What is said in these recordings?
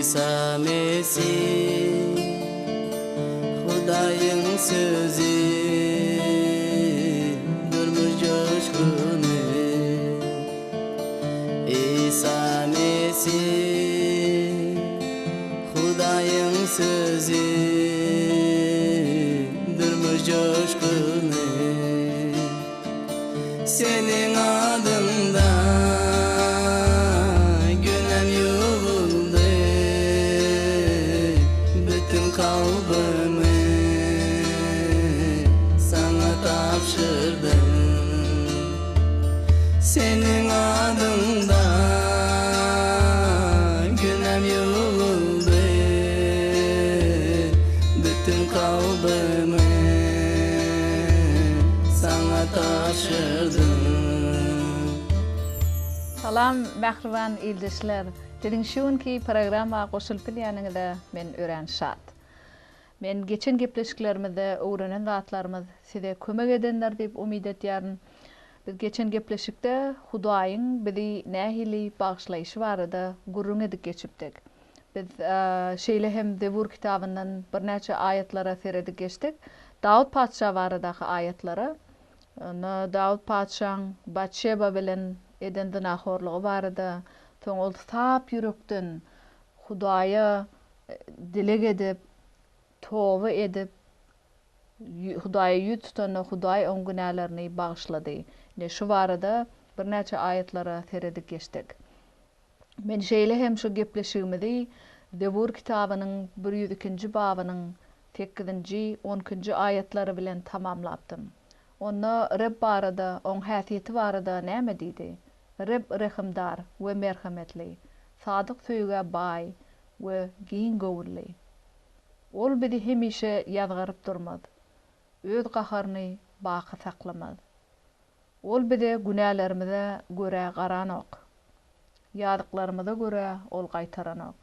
Isa Mesih Hudaýyň sözi Durmuş joşguny Isa Mesih Hudaýyň sözi Durmuş joşguny Seniň adyňda günäm ýuwuldy, Bütin kalbymy Saňa tabşyrdym. Seniň adyňda günäm ýuwuldy, Bütin kalbymy Saňa tabşyrdym. Salam mähriban ildeşler! Siziň şu günki programma goşulyp bilýäniňize men örän şat. Men geçen gepleşiklerimizde öwrenen zatlarymyz size kömek edendir diýip umyt etýärin. Biz geçen gepleşikde Hudaýyň bizi nähili bagyşlaýşy barada gürrüň edip geçipdik. Biz şeýle hem Zebur kitabyndan birnäçe aýatlara seredip geçdik. Dawut patyşa baradaky aýatlara. Onda Dawut patyşaň Batşeba bilen eden zynahorlygy barada, soň ol sap ýürekden Hudaýa dileg edip, toba edip, Hudaýa ýüz tutanda Hudaý oň günälerini bagyşlady. Ine, şu barada birnäçe aýatlara seredip geçdik. Men şeýle hem şu gepleşigimizi Zebur kitabynyň 102-nji babynyň sekizinji, on ikinji aýatlary bilen tamamlapdym. Onda Reb barada, Oň häsiýeti barada näme diýdi? Reb rehimdar we merhemetli, sadyk söýgä baý we giň göwünli. Ol bizi hemişe ýazgaryp durmaz, Öz gaharyny baky saklamaz. Ol bize günälerimize görä garanok. Ýazyklarymyza görä Ol gaýtaranok.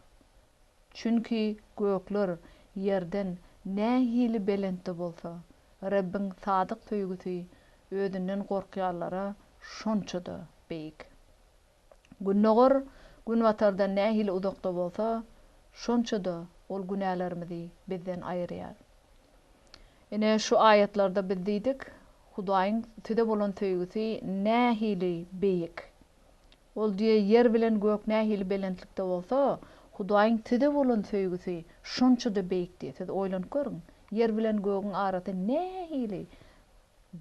Çünki gökler ýerden nähili belentde bolsa, Rebbiň sadyk söýgüsi Özünden gorkýanlara şonça-da beýik. Gündogar günbatardan nähili uzakda bolsa, şonça-da Ol günälerimizi bizden aýyrýar. Ine, şu aýatlarda biz diýdik, Hudaýyň size bolan söýgüsi nähili beýik! Ol diýe, ýer bilen gök nähili belentlikde bolsa, Hudaýyň size bolan söýgüsi şonça-da beýik diýe. Siz oýlanyp görüň, ýer bilen gögüň arasy nähili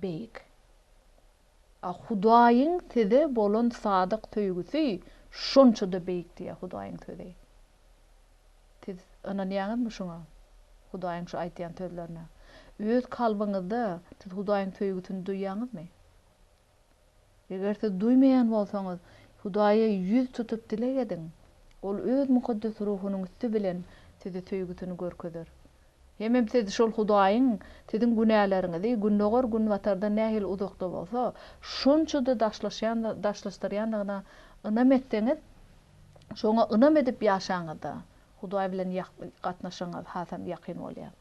beýik! A Hudaýyň size bolan sadyk söýgüsi şonça-da beýik diýýär Hudaýyň Sözi. Siz ynanýaňyzmy şuňa? Hudaýyň şu aýtýan sözlerine. Öz kalbyňyzda siz Hudaýyň söýgüsini duýýaňyzmy? Eger siz duýmaýan bolsaňyz, Hudaýa ýüz tutup dileg ediň. Ol Öz Mukaddes Ruhunyň üsti bilen size söýgüsini görkezer. Hemem siz şol Hudaýyň siziň günäleriňizi gündogar günbatardan nähili uzakda bolsa, şonça-da daşlaşýan daşlaşdyrýandygyna ynam etseňiz, şoňa ynam edip ýaşaňyzda, Hudaý bilen gatnaşygyňyz hasam ýakyn bolýar.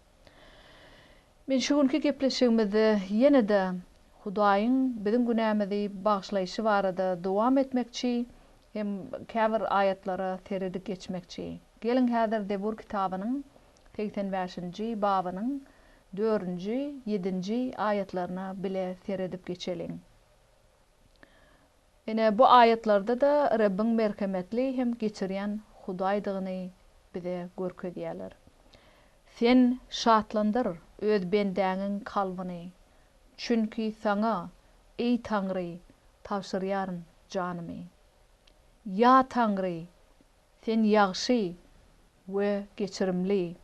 Men şu günki gepleşigimizde ýene-de Hudaýyň biziň günämizi bagyşlaýşy barada dowam etmekçi hem käbir aýatlara seredip geçmekçi. Geliň häzir Zebur kitabynyň 85-nji babynyň dördünji, ýedinji aýatlaryna bile seredip geçeliň. Ine, bu aýatlarda-da Rebbiň merhemetli hem geçirýän Hudaýdygyny bize görkezýärler. Sen şatlandyr Öz bendäňiň kalbyny, çünki Saňa, eý Taňry, tabşyrýaryn janymy. Ýa Taňry, Sen ýagşy we geçirimli.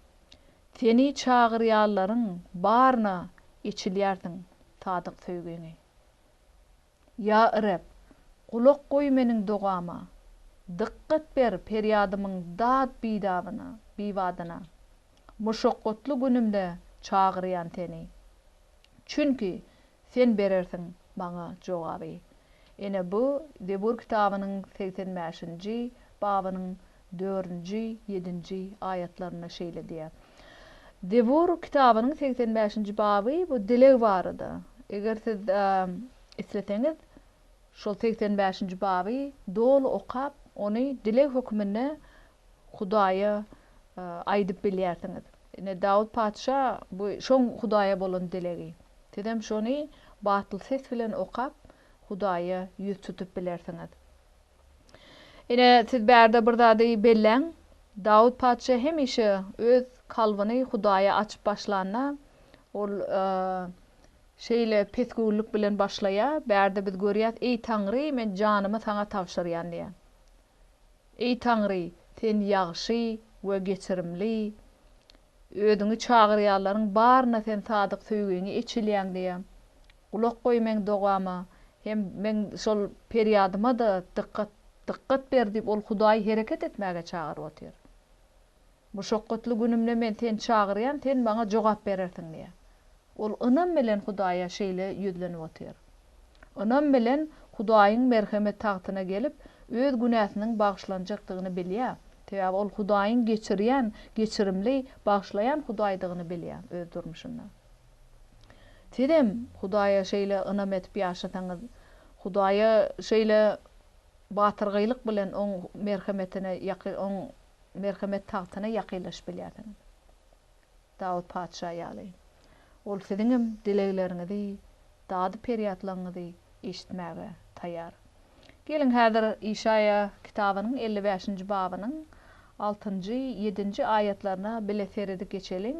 Seni çagyrýanlaryň baryna eçilýärsiň sadyk söýgiňi. Ýa Reb, gulak goý meniň dogama, dykgat ber perýadymyň dat-bidabyna, bibadyna. Muşakgatly günümde çagyrýan Seni. Çünki Sen berersiň maňa jogaby. Ine, bu Zebur kitabynyň 85-nji babynyň dördünji, ýedinji aýatlarynda şeýle diýýär. Zebur kitabynyň 85-nji baby bu dileg barada. Eger siz isleseňiz, şol 85-nji baby doly okap, ony dileg hökmünde. Hudaýa aýdyp bilýärsiňiz. Ine, Dawut patyşa bu şoň Hudaýa bolan dilegi. Sizem şony batly ses bilen okap, Hudaýa ýüz tutup bilersiňiz. Ine, siz bärde bir zady belläň, Dawut patyşa hemişe öz kalbyny Hudaýa açyp başlanda, ol şeýle pesgöwünlik bilen başlaýar, bärde biz görýäs, Eý, Taňry, men janymy Saňa tabşyrýan diýýär. Eý, Taňry, Sen ýagşy we geçirimli, Özüňi çagyrýanlaryň baryna Sen sadyk söýgiňi eçilýäň diýýär. Gulak goý meň dogama, hem meň şol perýadyma-da dykgat, dykgat ber diýip, ol Hudaýy hereket etmäge çagyryp otyr. Muşakgatly günümde men seni çagyrýan, sen maňa jogap berersiň diýýär. Ol ynam bilen Hudaýa şeýle ýüzlenip otyr. Ynam bilen Hudaýyň merhemet tagtyna gelip, öz günäsiniň bagyşlanjakdygyny bilýär. Sebäbi ol Hudaýyň geçirýän, geçirimli, bagyşlaýan Hudaýdygyny bilýär öz durmuşynda. Sizem Hudaýa şeýle ynam edip ýaşasaňyz, Hudaýa şeýle batyrgaýlyk bilen Oň merhemetine ýakyn, Oň merhemet tagtyna ýakynlaşyp bilýärsiňiz. Dawut patyşa ýaly. Ol siziňem dilegleriňizi, dady-perýatlaryňyzy eşitmäge taýýar. Geliň, häzir Işaýa kitabynyň 55-nji babynyň altynjy, ýedinji aýatlaryna bile seredip geçeliň.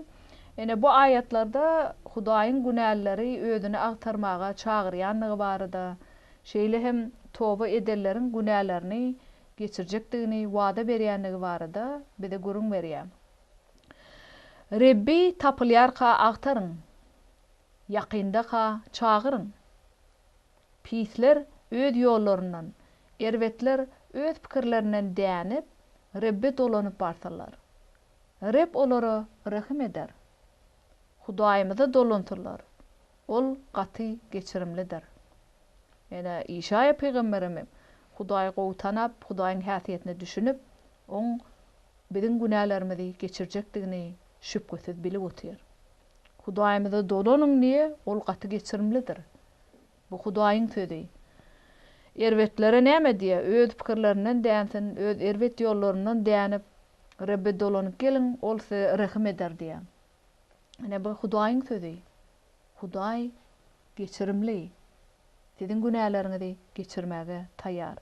Ine, bu aýatlarda Hudaýyň günälileri özüne agtarmaga çagyrýandygy barada, şeýle hem toba edenleriň günälerini geçirjekdigini wada berýändigi barada bize gürrüň berýär. Rebbi tapylýarka agtaryň, ýakyndaka çagyryň. Pisler öz ýollaryndan, erbetler öz pikirlerinden dänip, Rebbe dolanyp barsalar, Reb olara rehim eder. Hudaýymyza dolansynlar, Ol gaty geçirimlidir. Ýöne Işaýa pygamberem Hudaýy gowy tanap, Hudaýyň häsiýetine düşünip, Oň biziň günälerimizi geçirjekdigini şübhesiz bilip otyr. Hudaýymyza dolanyň diýe, Ol gaty geçirimlidir. Bu Hudaýyň sözi. Erbetlere näme diýe, öz pikirlerinden dänsin, öz erbet ýollaryndan dänip, Rebbe dolanyp geliň, Ol size rehim eder diýe. Ine, bu Hudaýyň sözi. Hudaý geçirimli. Siziň günäleriňizi geçirmäge taýýar.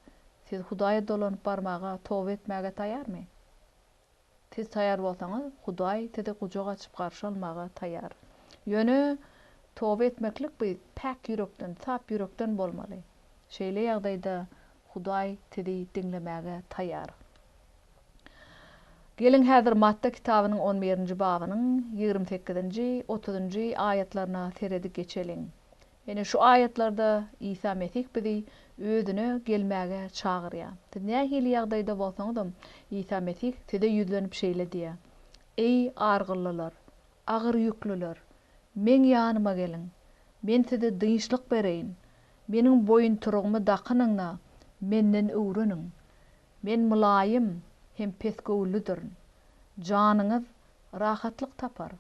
Siz Hudaýa dolanyp barmaga, toba etmäge taýýarmy? Siz taýýar bolsaňyz, Hudaý sizi gujak açyp garşy almaga taýýar. Ýöne toba etmeklik bu päk ýürekden, sap ýürekden bolmaly. Şeýle ýagdaýda Hudaý sizi diňlemäge taýýar. Geliň häzir Matta kitabynyň on birinji babynyň 28-nji, otuzynjy aýatlaryna seredip geçeliň. Ine, şu aýatlarda Isa Mesih bizi Özüne gelmäge çagyrýar. Siz nähili ýagdaýda bolsaňyzam, Isa Mesih size ýüzlenip şeýle diýýär, Eý, argynlylar, agyr ýüklüler, Meň ýanyma geliň, Men size dynçlyk bereýin. Meniň boýuntyrygymy dakynyň-da, Menden öwreniň. Men mylaýym hem pesgöwünlidirin. Janyňyz rahatlyk tapar.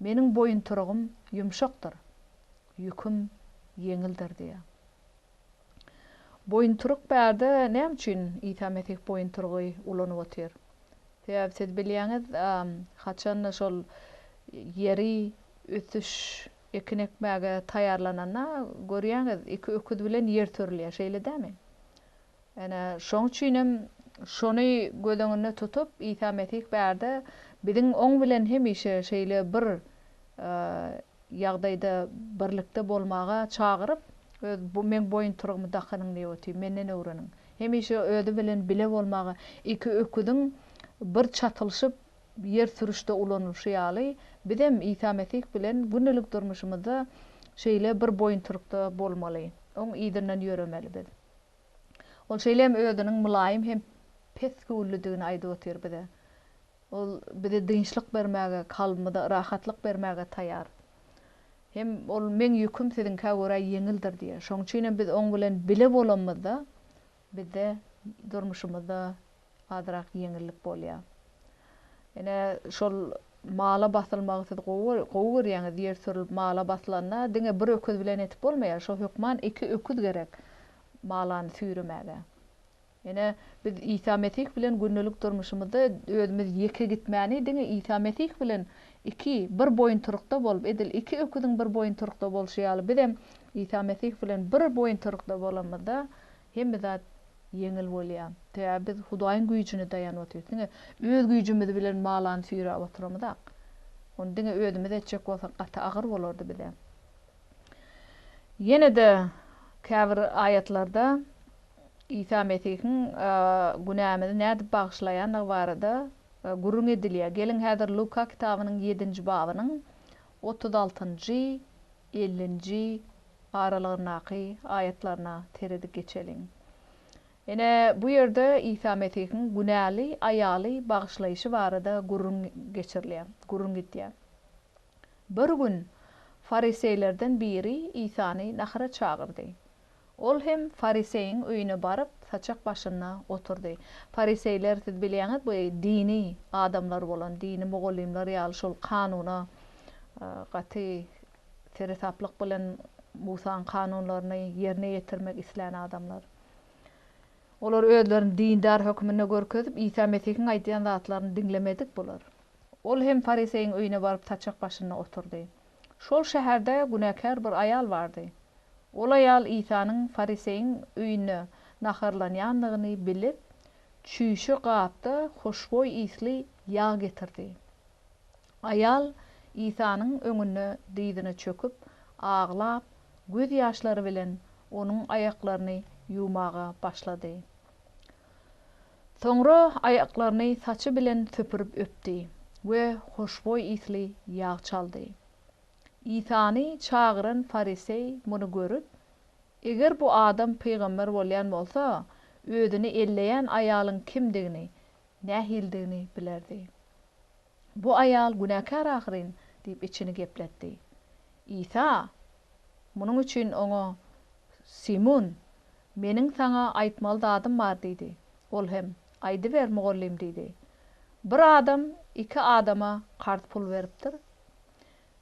Meniň boýuntyrygym ýumşakdyr, ýüküm ýeňildir diýýär. Boýuntyryk bärde näme üçin Isa Mesih boýuntyrygy ulanyp otyr? Sebäbi siz bilýäňiz, haçanda şol ýeri ösüş, ekin ekmäge taýýarlananda, görýäňiz, iki öküz bilen ýer sürülýär, şeýle dälmi? Ene, şoň üçinem şony göz öňünde tutup, Isa Mesih bärde biziň Oň bilen hemişe şeýle bir ýagdaýda birlikde bolmaga çagyryp, Öz bu Meň boýuntyrygymy dakynyň diýip otyr, Menden öwreniň. Hemişe Özi bilen bile bolmaga, iki öküziň bir çatylyşyp ýer sürüşde ulanylyşy ýaly, bizem Isa Mesih bilen gündelik durmuşymyzda şeýle bir boýuntyrykda bolmaly, Oň yzyndan ýöremeli biz. Ol şeýle hem özüniň mylaýym hem pesgöwünlidigini aýdyp otyr bize. Ol bize dynçlyk bermäge, kalbymyza rahatlyk bermäge taýýar. Hem ol meň ýüküm siziňkä görä ýeňildir diýýär. Şonuň üçin hem biz oň bilen bile bolanymyzda, bizde durmuşymyzda azrak ýeňillik bolýar. Ine, şol mala basylmagy siz gowy gowy görýäňiz, ýer sürülip mala basylanda diňe bir öküz bilen etip bolmaýar, şo hökman iki öküz gerek malany süýremäge. Ine, biz Isa Mesih bilen gündelik durmuşymyzda özümiz ýeke gitmäni, diňe Isa Mesih bilen iki, bir boýuntyrykda bolup, edil iki öküziň bir boýuntyrykda bolşy ýaly, bizem Isa Mesih bilen bir boýuntyrykda bolanymyzda, hemme zat ýeňil bolýar. Sebäbi biz Hudaýyň güýjüne daýanyp otyrys. Diňe öz güýjümiz bilen malany süýräp oturamyzak. Ony diňe özümiz etjek bolsak, gaty agyr bolardy bize. Ýene-de käbir aýatlarda Isa Mesihiň günämizi nädip bagyşlaýandygy barada gürrüň edilýär. Geliň, häzir Luka kitabynyň ýedinji babynyň 36-njy, ellinji aralygyndaky aýatlaryna seredip geçeliň. Ine, bu ýerde Isa Mesihiň günäli aýaly bagyşlaýşy barada gürrüň geçirilýär, gürrüň gidýär. Bir gün fariseýlerden biri Isany nahara çagyrdy. Ol hem fariseýiň öýüne baryp, saçak başynda oturdy. Fariseýler, siz bilýäňiz, bu dini adamlar bolan, dini mugallymlar ýaly şol kanuna gaty seresaplyk bilen Musaň kanunlaryny ýerine ýetirmek islän adamlar. Olar özlerini dindar hökmünde görkezip, Isa Mesihiň aýdýan zatlaryny diňlemedik bular. Ol hem fariseýiň öýüne baryp saçak başynda oturdy. Şol şäherde günäkär bir aýal bardy. Ol aýal Isanyň fariseýiň öýünde naharlanýandygyny bilip, çüýşe gapda hoşboý ysly ýag getirdi. Aýal Isanyň öňünde dyzyna çöküp, aglap, gözýaşlary bilen Onuň aýaklaryny ýuwmaga başlady. Soňra aýaklaryny saçy bilen süpürip öpdi we hoşboý ysly ýag çaldy. Isany çagyran fariseý muny görüp, Eger bu adam pygamber bolýan bolsa, özüni elleýän aýalyň kimdigini, nähilidigini bilerdi. Bu aýal günäkär ahyryn diýip içini gepletdi. Isa munuň üçin oňa, Simun, Meniň saňa aýtmaly zadym bar diýdi. Ol hem, Aýdyber, mugallym diýdi. Bir adam iki adama karz pul beripdir.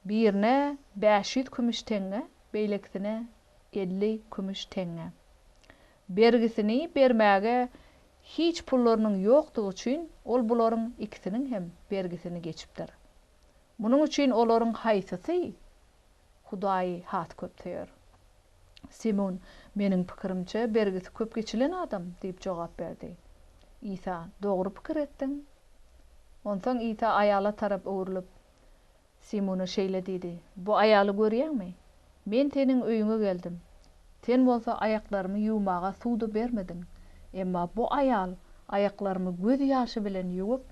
Birine 500 kümüş teňňe, beýlekisine 50 kümüş teňňe. Bergisini bermäge Hiç pullarynyň ýokdugy üçin ol bularyň ikisiniň hem bergisini geçipdir. Munuň üçin olaryň haýsysy Hudaýy has köp söýer? Simun, Meniň pikirimçe, bergisi köp geçilen adam, diýip jogap berdi. Isa, Dogry pikir etdiň. Onsoň Isa aýala tarap öwrülip, Simuna şeýle diýdi, Bu aýaly görýäňmi? Men seniň öýüňe geldim. Sen bolsa aýaklarymy ýuwmaga suw-da bermediň. Emma bu aýal aýaklarymy göz ýaşy bilen ýuwup,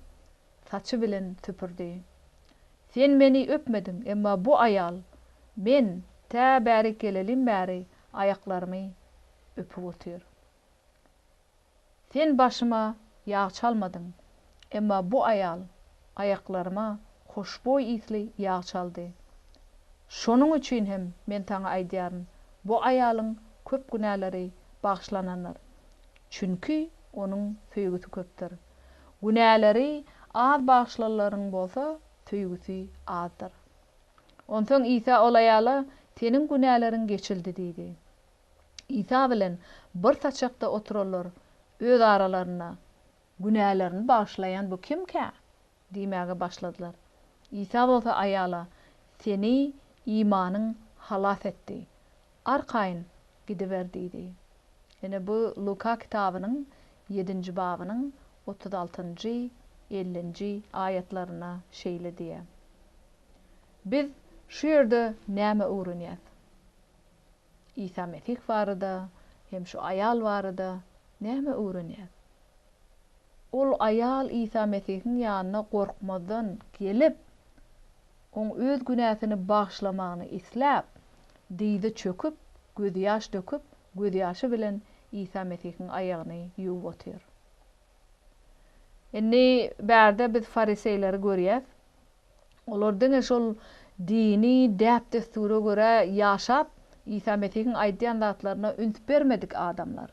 saçy bilen süpürdi. Sen meni öpmediň, emma bu aýal, men tä bärik gelelim bäri aýaklarymy öpüp otyr. Sen başyma ýag çalmadyň, emma bu aýal aýaklaryma hoşboý ysly ýag çaldy. Şonuň üçin hem men saňa aýdýaryn, bu aýalyň köp günäleri bagyşlanandyr, çünki onuň söýgüsi köpdür. Günäleri az bagyşlanlaryň bolsa söýgüsi azdyr. Onsoň Isa ol aýala, Seniň günäleriň geçildi diýdi. Isa bilen bir saçakda oturanlar öz aralarynda, Günälerini bagyşlaýan bu kimkä? diýmäge başladylar. Isa bolsa aýala, Seni imanyň halas etdi. Arkaýyn gidiber diýdi. Ine, bu Luka kitabynyň ýedinji babynyň 36-njy, ellinji aýatlarynda şeýle diýýär. Biz şu ýerde näme öwrenýäs? Isa Mesih barada hem şu aýal barada näme öwrenýäs? Ol aýal Isa Mesihiň ýanyna gorkmazdan gelip, oň öz günäsini bagyşlamagyny isläp, dyza çöküp, gözýaş döküp, gözýaşy bilen Isa Mesihiň aýagyny ýuwup otyr. Indi bärde biz fariseýleri görýäs. Olar diňe şol dini däp-dessura görä ýaşap, Isa Mesihiň aýdýan zatlaryna üns bermedik adamlar.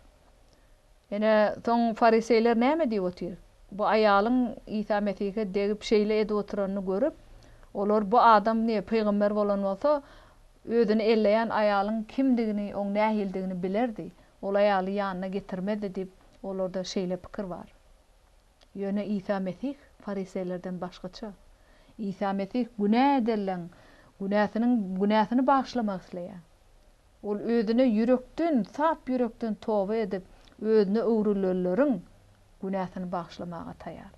Ine, soň fariseýler näme diýip otyr? Bu aýalyň Isa Mesihe degip şeýle edip oturanyny görüp, olar bu adam ne pygamber bolan bolsa, özüni elleýän aýalyň kimdigini, oň nähilidigini bilerdi. Ol aýaly ýanyna getirmezdi diýip, Olarda şeýle pikir bar. Ýöne Isa Mesih fariseýlerden başgaça. Isa Mesih günä edenleň günäsiniň günäsini bagyşlamak isleýär. Ol özüne ýürekden, sap ýürekden toba edip, özüne öwrülenleriň günäsini bagyşlamaga taýar.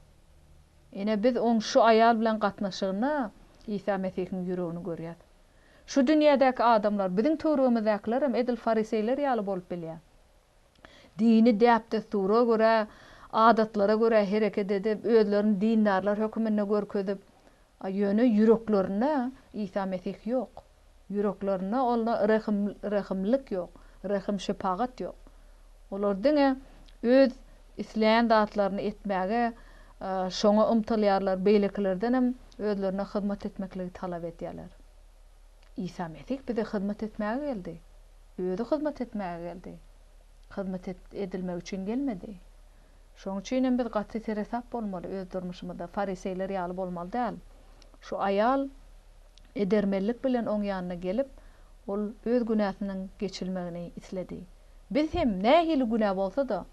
Ine, biz oň şu aýal bilen gatnaşygynda Isa Mesihiň ýüregini görýäs. Şu dünýädäki adamlar, biziň töweregimizdäkilerem edil fariseýler ýaly bolup bilýär. Dini däp-dessura görä, adatlara görä hereket edip, özlerini dindarlar höküminde görkezip, a ýöne ýüreklerinde Isa Mesih ýok. Ýüreklerinde onda rehim, rehimlilik ýok, rehim-şepagat ýok. Olar diňe öz isleýän zatlaryny etmäge, şoňa ymtylýarlar, beýlekilerdenem özlerine hyzmat etmekligi talap edýärler. Isa Mesih bize hyzmat etmäge geldi. Özi hyzmat etmäge geldi. Hyzmat edilmek üçin gelmedi. Şonuň üçin hem biz gaty seresap bolmaly öz durmuşymyzda, fariseýler ýaly bolmaly däl. Şu aýal edermenlik bilen oň ýanyna gelip, ol öz günäsiniň geçilmegini isledi. Biz hem nähili günä bolsa-da,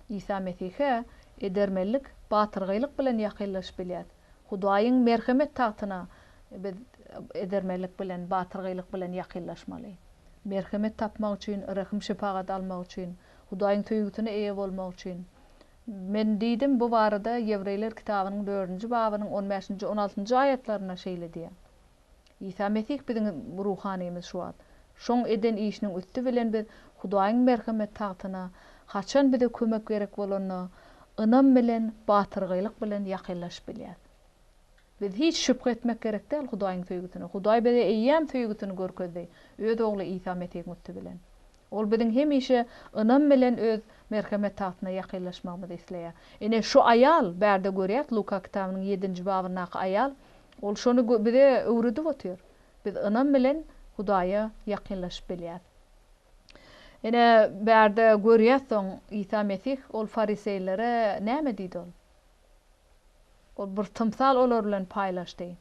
Isa Mesihe edermenlik, batyrgaýlyk bilen ýakynlaşyp bilýäs. Hudaýyň merhemet tagtyna biz edermenlik bilen, batyrgaýlyk bilen ýakynlaşmaly. Merhemet tapmak üçin, rehim-şepagat almak üçin, Hudaýyň söýgüsine eýe bolmak üçin. Men diýdim, bu barada Ýewreýler kitabynyň dördünji babynyň on bäşinji, on altynjy aýatlarynda şeýle diýýär. Isa Mesih biziň ruhanymyz şu wagt. Şoň eden işiniň üsti bilen biz Hudaýyň merhemet tagtyna, haçan bize kömek gerek bolanda, ynam bilen, batyrgaýlyk bilen ýakynlaşyp bilýäris. Biz hiç şübhe etmek gerek däl Hudaýyň söýgüsine. Hudaý bize eýýäm söýgüsini görkezdi, Öz Ogly Isa Mesihiň üsti bilen. Ol biziň hemişe ynam bilen Öz merhemet tagtyna ýakynlaşmagymyzy isleýär. Ine, şu aýal, bärde görýäs, Luka kitabynyň ýedinji babyndaky aýal, ol şony bize öwredip otyr. Biz ynam bilen Hudaýa ýakynlaşyp bilýäs. Ine, bärde görýäs soň, Isa Mesih ol fariseýlere näme diýdi ol? Ol bir tymsal olar bilen paýlaşdy.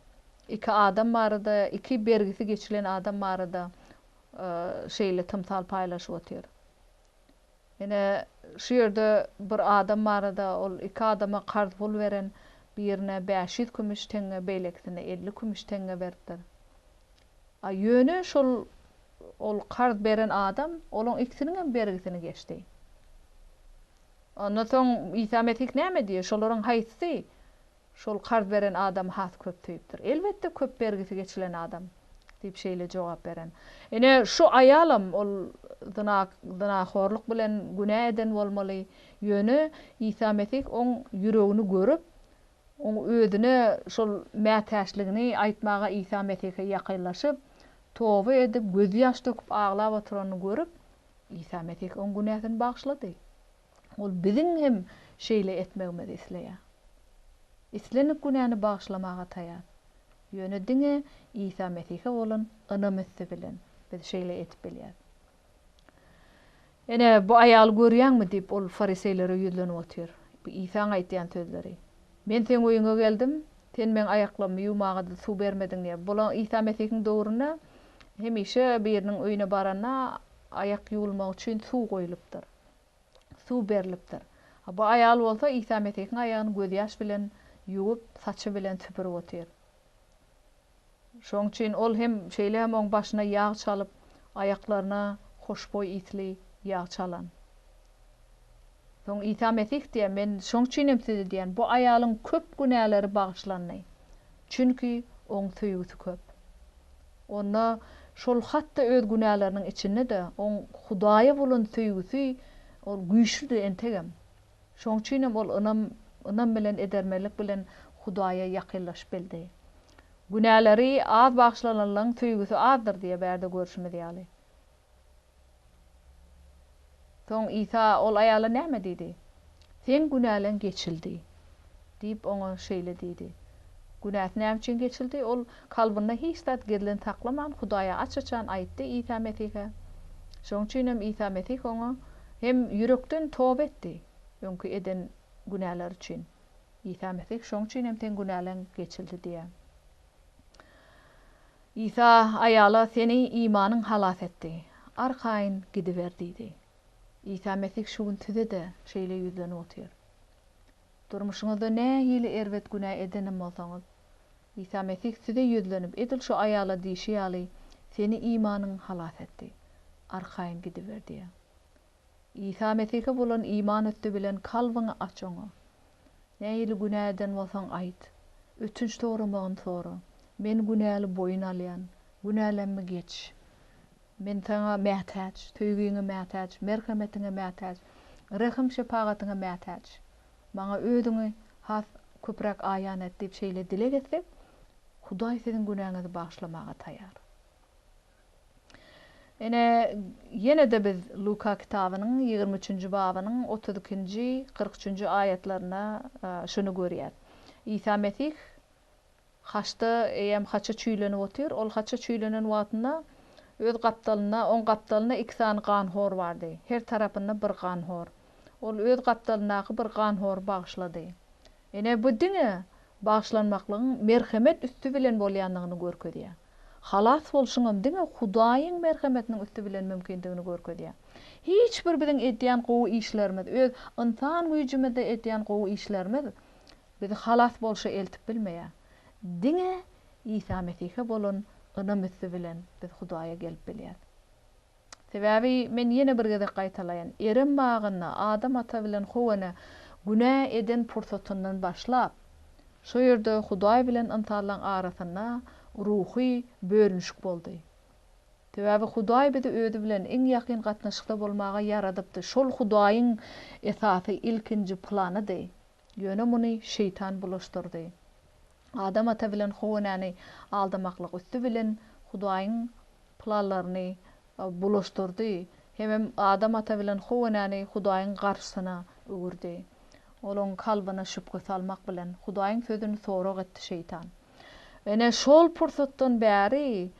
Iki adam barada, iki bergisi geçilen adam barada şeýle tymsal paýlaşyp otyr. Ine, şu ýerde bir adam barada, ol iki adama karz pul beren, birine 500 kümüş teňňe, beýlekisine 50 kümüş teňňe beripdir. A ýöne şol ol karz beren adam olaň ikisiniň hem bergisini geçdi. Ondan soň Isa Mesih näme diýýär? Şolaryň haýsysy şol karz beren adamy has köp söýüpdir? Elbetde, köp bergisi geçilen adam, diýip şeýle jogap beren. Ine, şu aýalam ol zyna, zynahorlyk bilen günä eden bolmaly. Ýöne Isa Mesih oň ýüregini görüp, oň özüne şol mätäçligini aýtmaga Isa Mesihe ýakynlaşyp, toba edip, gözýaş döküp aglap oturanyny görüp, Isa Mesih oň günäsini bagyşlady. Ol biziň hem şeýle etmegimizi isleýär. Islendik günäni bagyşlamaga taýar. Ýöne diňe Isa Mesihe bolan ynam üsti bilen biz şeýle edip bilýäris. Ene, bu aýaly görýäňmi? diýip, ol fariseýlere ýüzlenip otyr. Bu Isaň aýtýan sözleri. Men seň öýüňe geldim, sen meň aýaklarymy ýuwmaga-da suw bermediň diýýär. Bular Isa Mesihiň döwründe hemişe biriniň öýüne baranda aýak ýuwulmak üçin suw goýlupdyr. Suw berlipdir. A bu aýal bolsa Isa Mesihiň aýagyny gözýaş bilen ýuwup, saçy bilen süpürip otyr. Şonuň üçin ol hem şeýle hem oň başyna ýag çalyp, aýaklaryna hoşboý ysly ýag çalan. Soň Isa Mesih diýýär, Men şoň üçin hem size diýýän, bu aýalyň köp günäleri bagyşlandy. Çünki oň söýgüsi köp. Onda şol hat-da öz günäleriniň içinde-de oň Hudaýa bolan söýgüsi ol güýçlüdi entegem. Şoň üçin hem ol ynam ynam bilen edermenlik bilen Hudaýa ýakynlaşyp bildi. Günäleri az bagyşlananlaryň söýgüsi azdyr diýýär bärde görşümiz ýaly. Soň Isa ol aýala näme diýdi? Seň günäleň geçildi, diýip, oňa şeýle diýdi. Günäsi näme üçin geçildi? Ol kalbynda hiç zat gizlin saklaman, Hudaýa aç-açan aýtdy Isa Mesihe. Şonuň üçin hem Isa Mesih oňa hem ýürekden toba etdi, öňki eden günäleri üçin. Isa Mesih şonuň üçin hem seň günäleň geçildi diýýär. Isa aýala, Seni imanyň halas etdi. Arkaýyn gidiber diýdi. Isa Mesih şu gün size-de şeýle ýüzlenip otyr. Durmuşyňyzda nähili erbet günä edenem bolsaňyz, Isa Mesih size ýüzlenip, edil şu aýala diýşi ýaly, Seni imanyň halas etdi. Arkaýyn gidiber diýýär. Isa Mesihe bolan iman üsti bilen kalbyňy aç Oňa. Nähili günä eden bolsaň aýt. Ötünç soramagyny sora. Men günäli boýun alýan. Günälemmi geç. Men Saňa mätäç, söýgiňe mätäç, merhemetiňe mätäç, rehim-şepagatyňa mätäç. Maňa Özüňi has köpräk aýan et diýip şeýle dileg etsek, Hudaý siziň günäňizi bagyşlamaga taýýar. Ine, ýene-de biz Luka kitabynyň 23-nji babynyň 32-nji, 43-nji aýatlarynda şuny görýäs. Isa Mesih Haçda eýýäm haça çüýlenip otyr. Ol haça çüýlenen wagtynda öz gapdalynda, oň gapdalynda iki sany ganhor bardy. Her tarapynda bir ganhor. Ol öz gapdalyndaky bir ganhory bagyşlady. Ine, bu diňe bagyşlanmaklygyň merhemet üsti bilen bolýandygyny görkezýär. Halas bolşuňam diňe Hudaýyň merhemetiniň üsti bilen mümkindigini görkezýär. Hiç bir biziň edýän gowy işlerimiz, öz ynsan güýjümizde edýän gowy işlerimiz Bizi halas bolşa eltip bilmeýär. Diňe Isa Mesihe bolan ynam üsti bilen biz Hudaýa gelip bilýäs. Sebäbi men ýene bir gezek gaýtalaýan, Erem bagynda Adam ata bilen How ene günä eden pursatyndan başlap, şo ýerde Hudaý bilen ynsanlaň arasynda ruhy bölünişik boldy. Sebäbi Hudaý bizi özi bilen iň ýakyn gatnaşykda bolmaga ýaradypdy. Şol Hudaýyň esasy ilkinji planydy. Ýöne muny şeýtan bulaşdyrdy. Adam ata bilen How enäni aldamaklyk üsti bilen Hudaýyň planlaryny bulaşdyrdy, hemem Adam ata bilen How enäni Hudaýyň garşysyna öwürdi. Olaň kalbyna şübhe salmak bilen, Hudaýyň sözüni sorag etdi şeýtan. Ene şol pursatdan bäri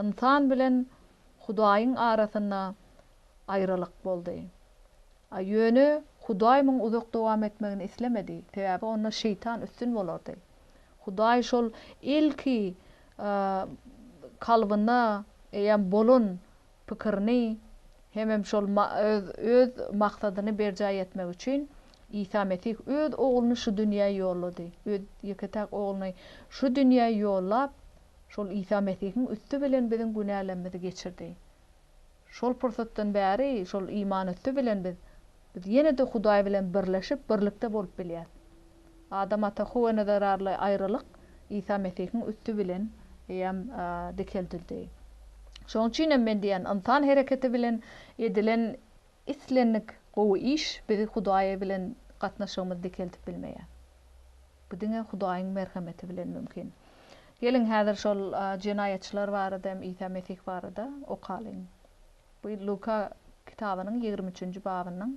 ynsan bilen Hudaýyň arasynda aýralyk boldy. A Ýöne Hudaý muň uzak dowam etmegini islemedi, sebäbi onda şeýtan üstün bolardy. Hudaý şol ilki kalbynda eýýäm bolan pikirini hemem şol öz öz maksadyny berjaý etmek üçin Isa Mesih öz Ogluny şu dünýä ýollady. Öz ýeke-täk Ogluny şu dünýä ýollap, şol Isa Mesihiň üsti bilen biziň günälerimizi geçirdi. Şol pursatdan bäri, şol iman üsti bilen biz, biz ýene-de Hudaý bilen birleşip, birlikde bolup bilýäs. Adam ata How ene zerarly aýralyk Isa Mesihiň üsti bilen eýýäm dikeldildi. Şonuň üçin hem men diýýän, ynsan hereketi bilen edilen islendik gowy iş bizi Hudaý bilen gatnaşygymyzy dikeldip bilmeýär. Bu diňe Hudaýyň merhemeti bilen mümkin. Geliň, häzir şol jenaýatçylar barada hem Isa Mesih barada okalyň. Bu Luka kitabynyň 23-nji babynyň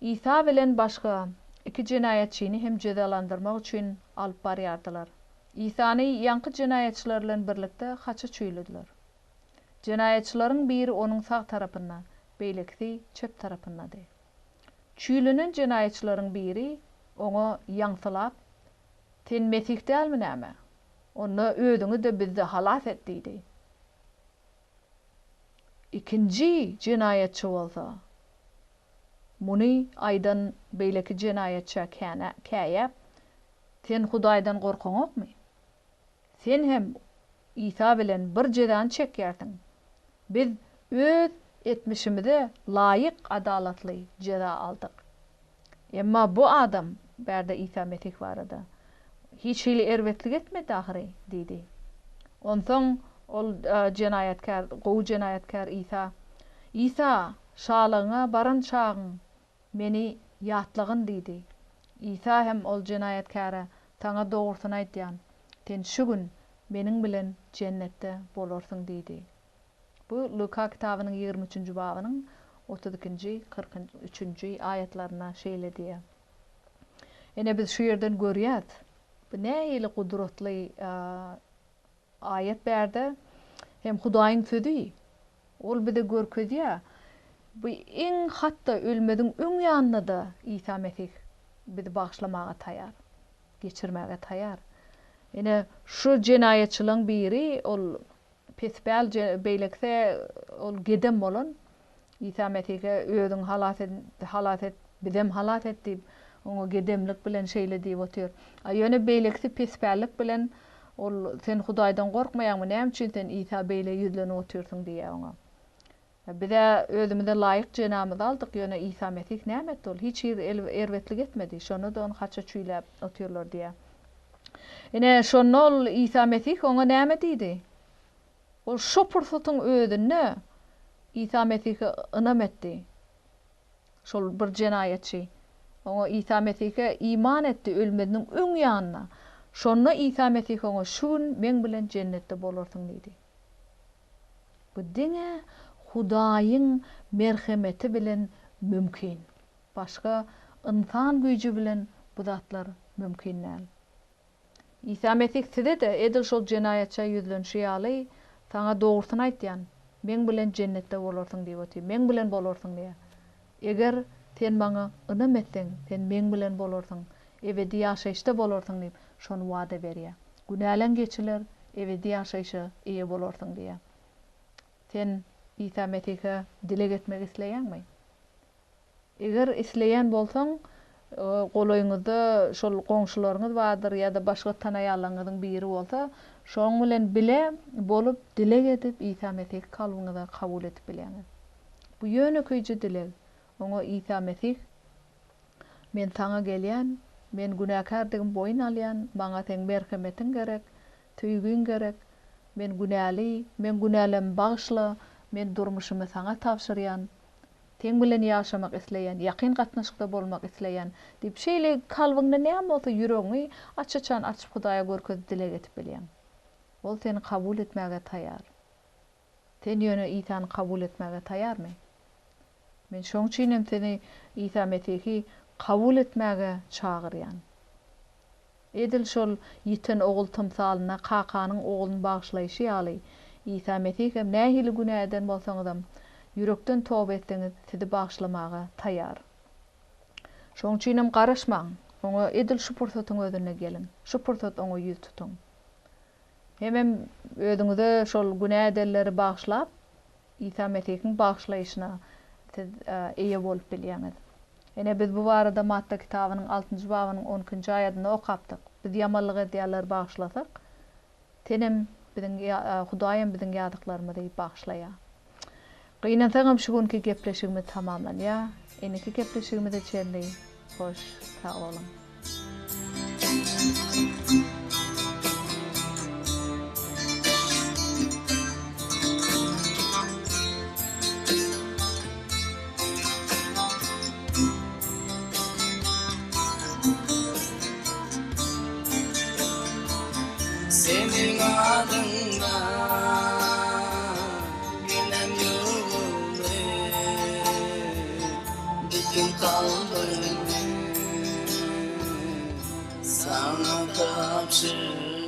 Isa bilen başga iki jenaýatçyny hem jezalandyrmak üçin alyp barýardylar. Isany ýaňky jenaýatçylar bilen birlikde haça çüýlediler. Jenaýatçylaryň biri onuň sag tarapynda, beýlekisi çep tarapyndady. Çüýlenen jenaýatçylaryň biri oňa ýaňsylap, Sen Mesih dälmi näme? Onda özüňi-de bizi-de halas et diýdi. Ikinji jenaýatçy bolsa, muny aýdan beýleki jenaýatça käýäp, Sen Hudaýdan gorkaňokmy? Sen hem Isa bilen bir jezany çekýärsiň. Biz öz etmişimize laýyk adalatly jeza aldyk. Emma bu adam, bärde Isa Mesih barada, hiç hili erbetlik etmedi ahyry diýdi. Onsoň ol jenaýatkär, gowy jenaýatkär Isa, Isa, şalygyňa baran çagyň Meni ýatlagyn diýdi. Isa hem ol jenaýatkäre, Saňa dogrusyny aýdýan, sen şu gün Meniň bilen jennetde bolarsyň diýdi. Bu Luka kitabynyň 23-nji babynyň 32-nji, 43-nji aýatlarynda şeýle diýýär. Ine biz şu ýerden görýäs, bu nähili gudratly Aýat bärde hem Hudaýyň sözi. Ol bize görkezýär, bu iň hatda ölmeziň öň ýanynda-da Isa Mesih bizi bagyşlamaga taýar, geçirmäge taýar. Ine, şu jenaýatçylaryň biri ol pespäl, beýlekisi ol gedem bolan. Isa Mesihe özüňi halas et, halas et, bizem halas et diýip, oňa gedemlik bilen şeýle diýip otyr. A ýöne beýlekisi pespällik bilen ol sen Hudaýdan gorkmaýaňmy, näme üçin sen Isa beýle ýüzlenip otyrsyň diýýär oňa. Biz-ä özümize laýyk jenamyzy aldyk, ýöne Isa Mesih näme etdi ol? Hiç hili erbetlik etmedi, şonda-da ony haça çüýläp otyrlar diýýär. Ine, şonda ol Isa Mesih oňa näme diýdi? Ol şo pursatyň özünde Isa Mesihe ynam etdi. Şol bir jenaýatçy oňa Isa Mesihe iman etdi ölmeziniň öň ýanynda. Şonda Isa Mesih oňa şu gün meň bilen jennetde bolarsyň diýdi. Bu diňe Hudaýyň merhemeti bilen mümkin. Başga ynsan güýji bilen bu zatlar mümkin däl. Isa Mesih size-de edil şol jenaýatça ýüzlenişi ýaly, Saňa dogrusyny aýtýan, Meň bilen jennetde bolarsyň diýip otyr. Meň bilen bolarsyň diýýär. Eger sen Maňa ynam etseň, sen Meň bilen bolarsyň, ebedi ýaşaýyşda bolarsyň diýip, şony wada berýär. Günäleň geçiler, ebedi ýaşaýşa eýe bolarsyň diýýär. Sen Isa Mesihe dileg etmek isleýäňmi? Eger isleýän bolsaň, golaýyňyzda şol goňşularyňyz bardyr ýa-da başga tanaýanlaryňyzyň biri bolsa, şonuň bilen bile bolup dileg edip Isa Mesihi kalbyňyza kabul edip bilýäňiz. Bu ýönekeýje dileg. Oňa Isa Mesih, Men Saňa gelýän, men günäkärdigimi boýun alýan, maňa Seň merhemetiň gerek, söýgiň gerek, men günäli, meň günälerimi bagyşla, men durmuşymy Saňa tabşyrýan, Seň bilen ýaşamak isleýän, ýakyn gatnaşykda bolmak isleýän diýip, şeýle kalbyňda näme bolsa ýüregiňi aç-açan açyp Hudaýa görkezip dileg edip bilýäň. Ol seni kabul etmäge taýar. Sen ýöne Isany kabul etmäge taýarmy? Men şoň üçin hem seni Isa Mesihi kabul etmäge çagyrýan. Edil şol ýiten ogul tymsalynda kakanyň ogluny bagyşlaýşy ýaly, Isa Mesih hem nähili günä eden bolsaňyzam, ýürekden toba etseňiz, sizi bagyşlamaga taýýar. Şonuň üçin hem garaşmaň, Oňa edil şu pursatyň özünde geliň, şu pursat Oňa ýüz tutuň. Hemem özüňize şol günä edenleri bagyşlap, Isa Mesihiň bagyşlaýşyna siz eýe bolup bilýäňiz. Ine, biz bu barada Matta kitabynyň altynjy babynyň on ikinji aýadynda okapdyk. Biz ýamanlyk edýänleri bagyşlasak, Senem biziň, Hudaýam biziň ýazyklarymyzy bagyşlaýar. Gynansagam şu günki gepleşigimiz tamamlanýar. Indiki gepleşigimize çenli hoş sag boluň. Seniň adyňda günäm ýuwuldy, Bütin kalbymy saňa tabşyrdym.